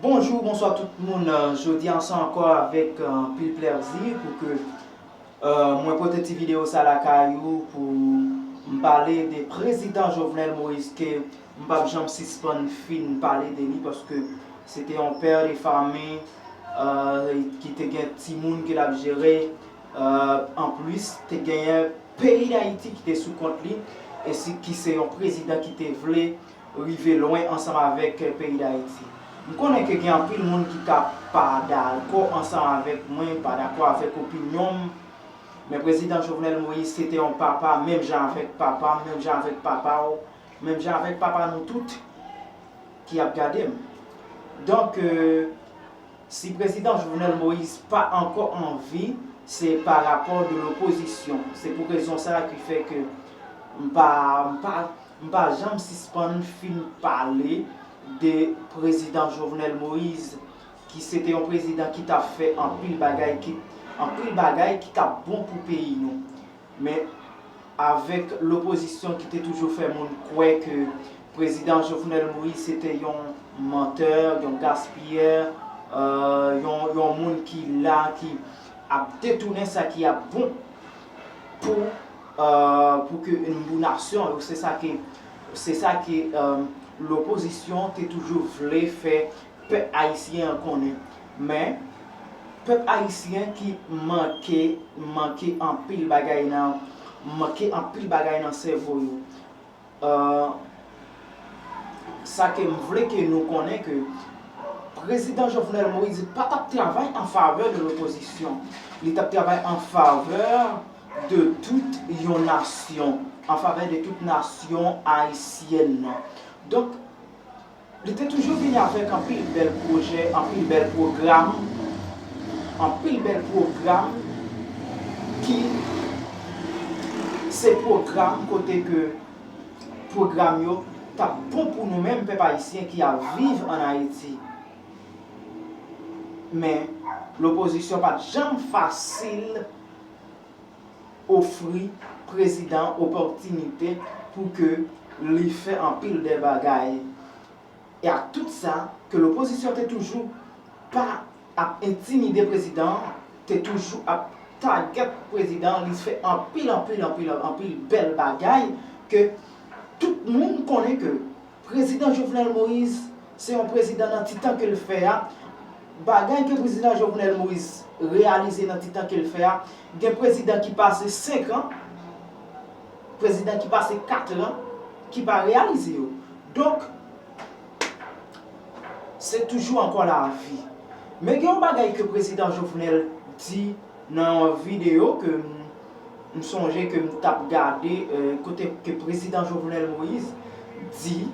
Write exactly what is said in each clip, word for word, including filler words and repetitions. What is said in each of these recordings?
Bonjou, bonswa tout moun. Euh, jodi a se ankò avèk, euh, anpil plèzi pou ke, euh, mwen pote ti videyo sa lakay ou pou m pale de prezidan Jovenel Moïse ke m p ap janm sispann fin pale de li paske se te yon pè de fanmi, euh, ki te gen timoun ke l ap jere. Euh, anplis, te genyen peyi Dayiti ki te sou kont li, e si, ki se yon prezidan ki te vle rive lwen ansanm avèk peyi Dayiti. M konnen ke gen anpil moun ki ka pa dakò ansanm avèk mwen, pa dakò avèk opinyon m, men prezidan Jovenel Moïse se te yon papa, menm jan avèk papa m, menm jan avèk papa w, menm jan avèk papa nou tout ki ap gade m. Donk, euh, si prezidan Jovenel Moïse pa ankò an vi, se pa rapò de lopozisyon. Se pou rezon sa a ki fè ke m pa, m pa, m pa janm sispann fin pale de prezidan Jovenel Moïse, ki se te yon prezidan ki t ap fè anpil bagay ki, anpil bagay ki t ap bon pou peyi nou. Men avèk lopozisyon ki te toujou fè moun kwè ke prezidan Jovenel Moïse se te yon mantè, yon gaspiyè, euh, yon, yon moun ki la, ki ap detounen sa ki ap bon pou, euh, pou ke, pou nasyon yo. Se sa ke, se sa ke, euh, lopozisyon te toujou vle fè pèp ayisyen an konnen. Men, pèp ayisyen ki manke, manke anpil bagay nan, manke anpil bagay nan sèvo yo. Euh, sa ke m vle ke nou konnen ke prezidan Jovenel Moïse pa t ap travay an favè de lopozisyon. Li t ap travay an favè de tout yon nasyon, an favè de tout nasyon ayisyèn nan. Donk, li te toujou vini avèk anpil bèl pwojè, anpil bèl pwogram, anpil bèl pwogram ki se pwogram kote ke pwogram yo t ap bon pou nou menm pèp ayisyen ki ap viv ann Ayiti. Men, lopozisyon pa t janm fasil ofri prezidan opòtinite pou ke li fè anpil de bagay. E ak tout sa, ke lopozisyon te toujou pa ap entimide prezidan an, te toujou ap tagèt prezidan an, li fè anpil, anpil, anpil, anpil bèl bagay ke tout moun konnen ke prezidan Jovenel Moïse se yon prezidan nan ti tan ke l fè a, bagay ke prezidan Jovenel Moïse reyalize nan ti tan ke l fè a, gen prezidan ki pase senk an, prezidan ki pase kat an, ki pa reyalize yo. Donk, se toujou ankò lavi. Men gen yon bagay ke prezidan Jovenel di nan yon videyo ke m, m sonje ke m t ap gade, euh, kote ke prezidan Jovenel Moïse di,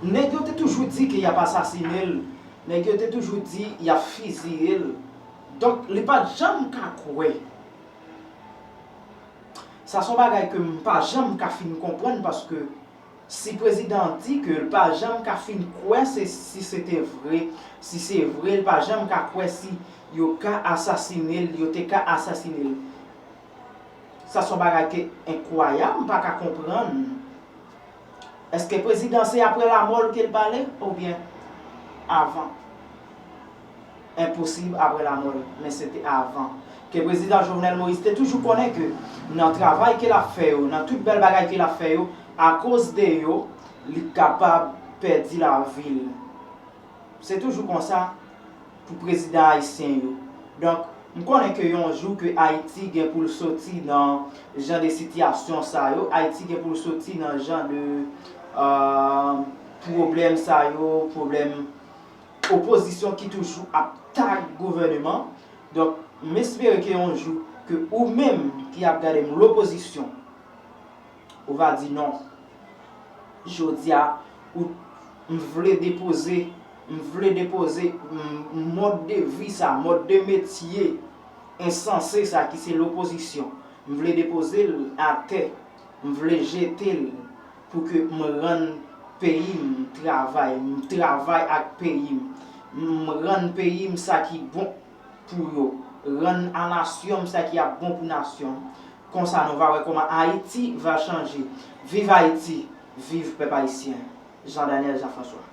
nèg yo te toujou di ke y ap asasine l, nèg yo te toujou di y ap fiziye l. Donk, li pa t janm ka kwè. Sa se yon bagay ke m pa janm ka fin konprann, paske si prezidan an di ke l pa janm ka fin kwè se, si se te vre, si se vre, l pa janm ka kwè si yo ka asasine l, yo te ka asasine l. Sa se yon bagay ke enkwayab, m pa ka konprann. Èske prezidan se apre lamò l ke l pale oubyen avan? Enposib apre lamò l, men se te avan. Ke prezidan Jovenel Moïse te toujou konnen ke nan travay ke l ap fè yo, nan tout bèl bagay ke l ap fè yo, akoz de yo, li kapab pèdi lavi l. Se toujou konsa pou prezidan ayisyen yo. Donk, m konnen ke yon jou ke Ayiti gen pou l soti nan jan de sitiyasyon sa yo, Ayiti gen pou l soti nan jan de, euh, pwoblèm sa yo, pwoblèm opozisyon ki toujou ap tag gouvèneman. Donk, m espere ke yon jou ke ou menm ki ap gade m, lopozisyon, ou va di non. Jodi a, ou, m vle depoze, m vle depoze, m, mòd de vi sa, mòd de metye ensanse sa ki se lopozisyon. M vle depoze l atè, m vle jete l pou ke m rann peyi m travay, m travay ak peyi m, m rann peyi m sa ki bon pou yo, rann a nasyon m sa ki ap bon pou nasyon m. Konsa nou va wè kòman Ayiti va chanje. Viv Ayiti, viv pèp ayisyen. Jean Daniel Jean François.